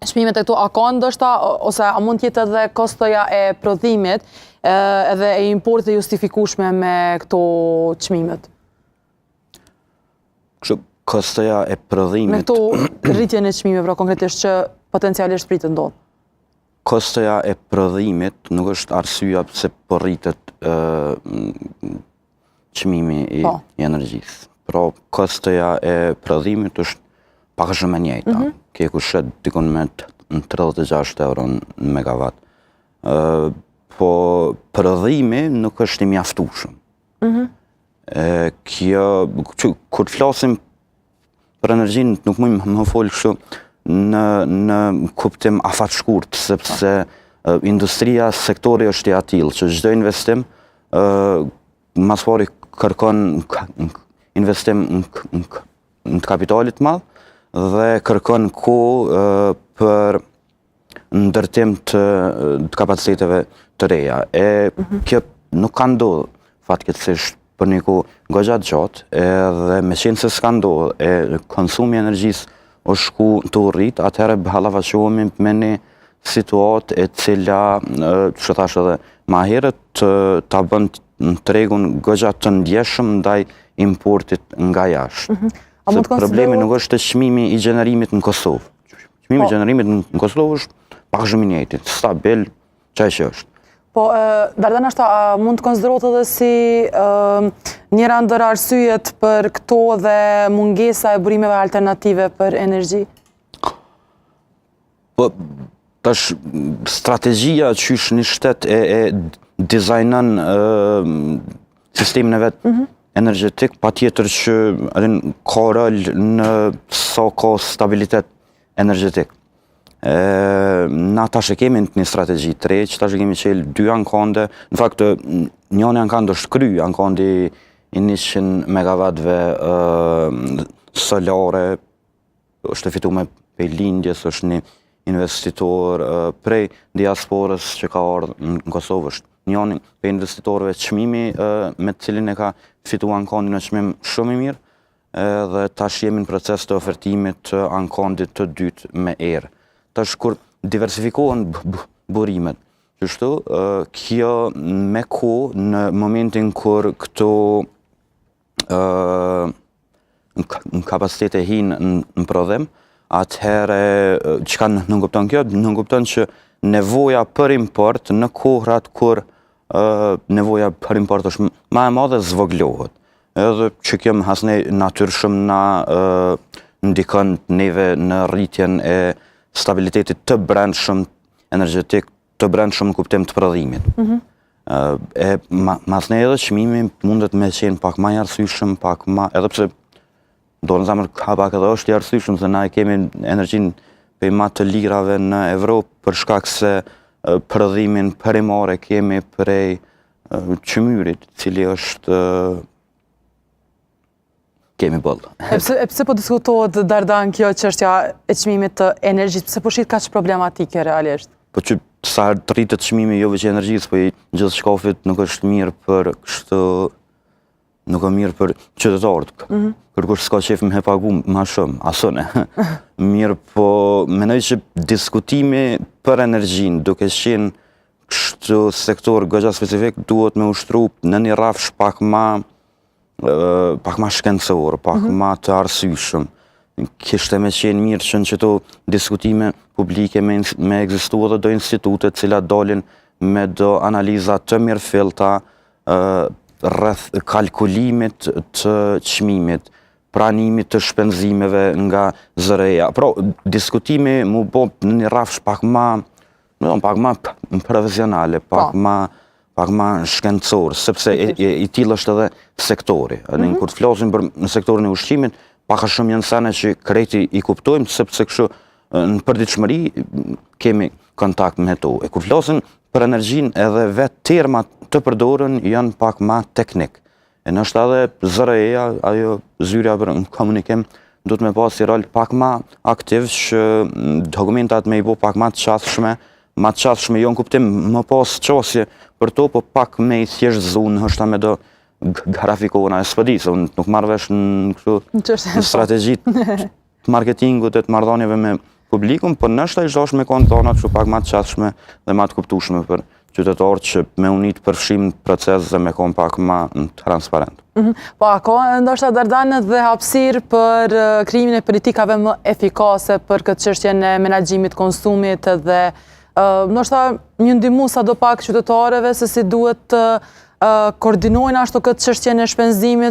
çmimet e këto, a ka ndoshta, ose a mund të jetë edhe kostoja e prodhimit edhe e importit e justifikueshme me këto çmimet? Kështu, kostoja e prodhimit... Me këto rritjen e çmimeve, pra konkretisht që potencialisht pritet ndodhë. Kostoja e prodhimit nuk është arsyeja pse po rritet çmimi i, po. i energjisë. Pra, kostoja e prodhimit është pak a shumë e njëjta. Mm -hmm. KEK-u shet dikun me 36 euro në megawatt. Ë, po prodhimi nuk është i mjaftueshëm. Mm -hmm. E, kjo, që, kur flasim për energjinë, nuk mujmë me folë kështu në, në kuptim afatshkurt, sepse industria, sektori është i atillë, që çdo investim, ma s'pari kërkon investim në të kapitalit të madh dhe kërkon kohë për ndërtim të, të kapaciteteve të reja. E mm -hmm. kjo nuk ka ndodhë fatkeqësisht për një kohë goxha të gjatë, edhe meqenëse s'ka ndodhë, e konsumi i energjisë është shku tu u rrit, atëherë ballafaqohemi me një situatë e cila, që thash edhe ma herët, ta bën tregun goxha të ndjeshëm ndaj importit nga jashtë. Mm -hmm. Se problemi nuk është çmimi i gjenerimit në Kosovë. Çmimi i po. gjenerimit në Kosovë është pak a shumë i njëjti, stabil, qaj që është. Po, Dardan ashtu, a mund të konsiderohet edhe si njëra ndër arsyet për këto dhe mungesa e burimeve alternative për energji? Po, tash strategjia qysh një shtet e, e dizajnon sistemin e vet mm -hmm. energjetik, patjetër që edhe ka rol në sa ka stabilitet energjetik. E, na tash e kemi një strategji të re, që tash e kemi çelë dy ankande, në fakt, njani ankand është kry, ankandi i 100 megawattëve solare, është e fitume prej lindjes, është një investitor prej diasporës që ka ardhë në Kosovë, është njani prej investitorëve çmimi me të cilin e ka fitu ankandin është çmim shumë i mirë, edhe tash jemi në proces të ofertimit të ankandit të dytë me erë. Tash kur diversifikohen burimet, qështu, kjo me kohë në momentin kur këto në kapacitete hinë në prodhim, atëherë çka nënkupton kjo? Nënkupton që nevoja për import në kohrat kur nevoja për import është ma e madhe zvoglohet. Edhe që kjo masnej natyrshëm na ndikon neve në rritjen e stabilitetit të brendshëm energjetik të brendshëm në kuptim të prodhimit. Mm -hmm. E masnej edhe çmimi mundet me qenë pak ma i arsyeshëm, pak ma, edhe pse dorën n'zemër ka pak edhe është i arsyeshëm se na e kemi energjinë prej ma të lirave në Evropë për shkak se prodhimin primar e kemi prej qymyrit, cili është kemi boll. E pse, e pse po diskutohet Dardan kjo çështja e çmimit të energjisë? Pse po shihet kaq problematike realisht? Po që sa herë të rritet çmimi jo veç i energjisë, po i gjithçkafit nuk është mirë për kështu nuk është mirë për qytetarët. Mm -hmm. Kërkush s'ka qef me pagu ma shumë, as unë. Mirë, po mendoj që diskutimi për energjinë, duke qenë kështu sektor goxha specifik, duhet me ushtru në një rrafsh pak ma pak ma shkencor, pak mm -hmm. ma të arsyeshëm. Kishte me qenë mirë që në qëto diskutime publike me, me ekzistu edhe do institute të cilat dalin me do analiza të mirëfillta rreth kalkulimit të çmimit, pranimit të shpenzimeve nga ZRE-ja. Pra, diskutimi m'u bo në një rrafsh pak ma Me thonë, pak ma profesionale, pak po. ma pak ma shkencor, sepse i, i, i tillë është edhe sektori. Mm -hmm. Kur të flasim për në sektorin e ushqimit, pak a shumë janë sene që krejt i kuptojmë, sepse kështu në përditshmëri kemi kontakt me to. E kur flasim për energjinë edhe vetë termat të përdorun janë pak ma teknik. E ndoshta edhe ZRE-ja, ajo zyrja për komunikim, duhet me pas si rol pak ma aktiv që mm, dokumentat me i bo pak ma të qasshme, ma të qasshme jo në kuptim me pas qasje për to, po pak me i thjeshtëzu ndoshta me do grafikona, e s'po di, se unë nuk marr vesh në kështu në strategji të marketingut e të marrëdhënieve me. publikun, po nështë ish dasht me konë tonat që pak ma të qasshme dhe ma të kuptueshme për qytetarët që me u ni të përfshim në proces dhe me konë pak ma transparent. Po, a ka ndoshta, Dardan, dhe hapësirë për krijimin e politikave më efikase për këtë çështjen e menaxhimit konsumit dhe ndoshta një ndihmu sa do pak qytetarëve se si duhet të koordinojnë ashtu këtë çështjen e shpenzimit?